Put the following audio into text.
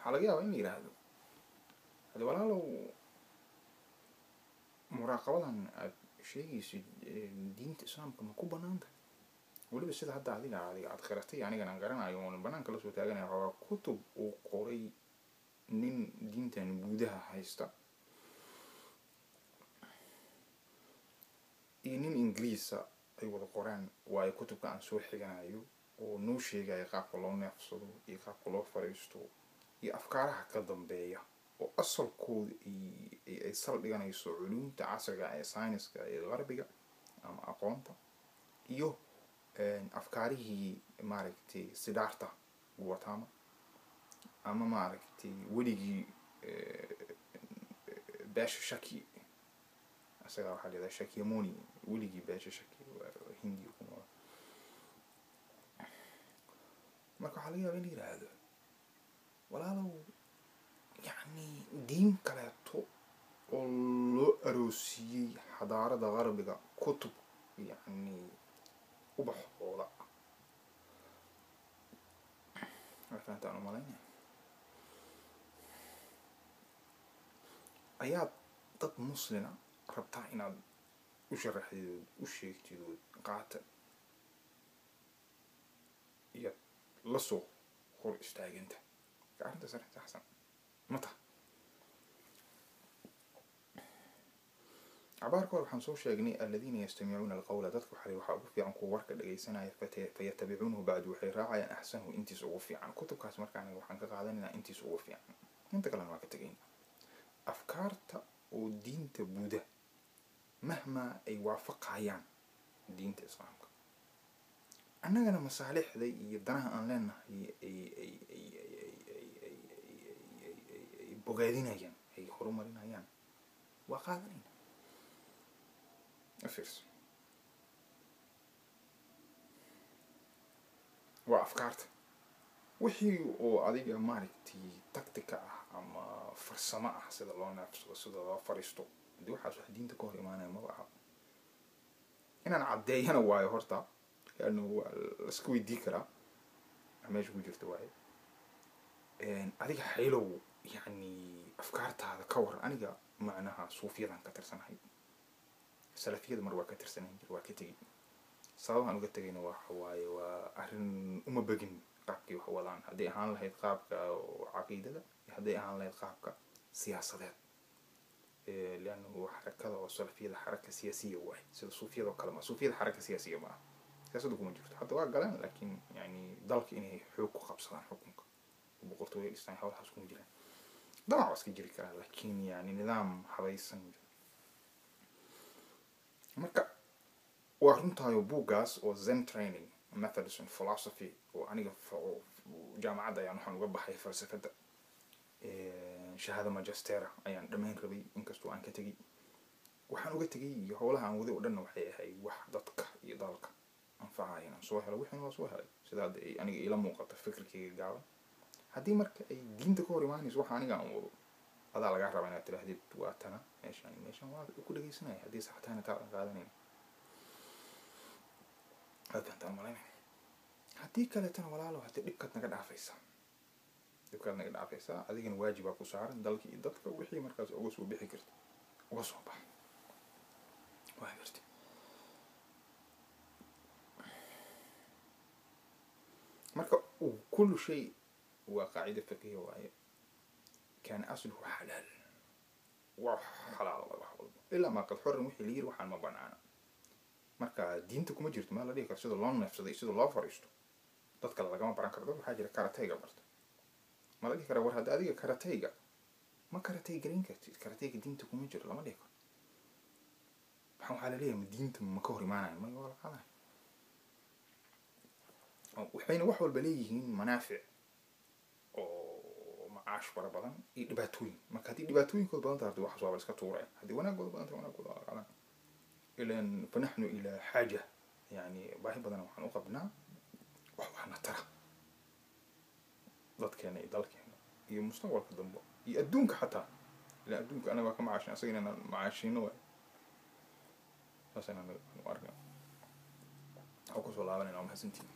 Waxaa laga yaabaa in la yidhaahdo hade walaalow muraaqabadan aad sheegaysid diinta islaamka ma ku banaan tahay? Weliba sida hadda adiga aad qiratay anigana aan garanayo oon banaanka lasoo taaganaya, waxaa kutub uu qoray nin diintan gudaha haysta iyo nin ingiriisa ay wada qoraan, waayo kutubka aan soo xiganayo oo noo sheegaya qaabka loo neefsado iyo qaabka loo fariisto iyo afkaaraha ka dambeeya oo asalkooda ay sal dhiganayso culumta casriga ee sayniska ee qarbiga ama aqoonta iyo afkaarihii maaragtay Siddhartha Gautama ama maaragtay weligii beesha Shaki, isagaa waxaa la yidhaha Shakyamuni, weligii beesha Shaki Hindiya ku noolaa. Marka waxaa laga yaaba in la yidhaahdo walaalow yacni diin kaleeto oo loo aroosiyey xadaarada qarbiga kutub yacni ubaxooda waa fahantaan umalaynaya ayaad dad muslina rabtaa inaad u sharaxdid ood u sheegtid ood qaata iyaad lasoo hor istaaganta. Marka arrintaas arrin saxsan ma taha. Cabaarka hore waxaan soo sheegnay aladiina yastamicuuna alqawla, dadka waxaa ugu fiican kuwa warka dhagaysanaya, fayatabicuunahu bacdu, waxay raacayaan axsanahu intiisa ugu fiican. Kutubkaas marka aniga waxaan ka qaadanaynaa intiisa ugu fiican, inta kalena waa ka tegayna. Afkaarta oo diinta Buuda mahmaa ay waafaqayaan diinta islaamka, annagana masaalixda iyo danaha aan leenahay ay ay ay ay ay ay ay ay ay ay ay bogaadinayaan, ay horumarinayaan, waa qaadanayna. Fiirso, waa afkaarta wixii oo adiga maaragtay tactica ah ama farsamo ah, sida loo neefsado, sida loo fariisto, hadii waxaas wax diinta ka hor imaanaya maba aha. Inaan caddeeyana waayo horta, leannu waa laska weydii karaa wax meesha ku jirta waaye. Adiga xaylow yacni afkaartaada ka war. Aniga macnaha suufiyadan ka tirsanahay, salafiyada mar waa ka tirsanayn jir, waa ka tegey. Sababahan uga tegayna waxa waaye waa arrin uma begin qaabkii wax wadaan, hadday ahaan lahayd qaabka caqiidada iyo hadday ahaan lahayd qaabka siyaasadeed, liannahu xarakada oo salafiyada xaraka siyaasiya waaye, sida suufiyada oo kale ma. Suufiyada xaraka siyaasiya ma aha, siyaasadda kuma jirto, hadda waa galaan, laakiin yani dalka inay xoog ku qabsadaan xukunka boqortooyo dhistaan hawlahaas kuma jiraan. Damac waa iska jiri karaa, laakiin yani nidaam habaysan ma jiro. Marka waa runtaayo buuggaas oo Zen Training Methods and Philosophy oo aniga jaamacadda ayaan waxaan uga baxay falsafadda, shahaada magistera ayaan dhammayn rabay, inkastoo aan ka tegey. Waxaan uga tegey iyo howlaha aan waday oo dhanna waxay ahayd wax dadka iyo dalka anfacaya inaan soo helo, wixiina waa soo helay sida hadda ay aniga iila muuqata fikirkayga gaaban. Haddii marka ay diinta ka hor imaanayso waxa aniga aan wado, adaa lagaa rabaa inaad tidhaahdid waa tana meeshaan iyo meeshaan, waa ku dhagaysanaya, haddii sax tahayna taa qaadanayna, aad fahantaan malaynaya. Haddii kaleetana walaalo haddii dhibkaad naga dhaafaysaa, dhibkaad naga dhaafaysaa, adigana waajibaa ku saaran dalka iyo dadka wixii markaas uga soo bixi karta uga soo bax. Waa gartay. Marka kullu shay waa qaacida fiqiya waaye, kaana asluhu xalaal, waa xalaal wax walba ilaa maa qad xurim, wixii la yiri waxaan ma banaana. Marka diinta kuma jirto ma la dhihi karo sida loo neefsado iyo sida loo fariisto dad kale lagama baran karo. Dad waxaa jira karatayga barta, ma la dhihi kara war hadda adiga karatayga ma karatay garan kartid, karatayga diinta kuma jiro lama dhihi karo. Waxaa la leeyahay ma diinta ma ka hor imaanayo, may waa la qaadanayo. Waxayna wax walba leeyihiin manaafic oo macaash fara badan iyo dhibaatooyin. Marka haddii dhibaatooyinkooda badan tahay waxaas waaba iska tuuraya, haddii wanaagooda badan tahay wanaagooda waa la qaadanaya. Ilan fanaxnu ilaa xaaja, yani baahi badan waxaan u qabnaa wax waxna tara dadkeena iyo dalkeena iyo mustaqbalka dambe iyo adduunka xataa. Ilan adduunka anaga waa ka macaashin, asaga inaan macaashiino waay, saas inaan u arkaa. Waxaan kusoo laabanayna waa mahadsantihiin.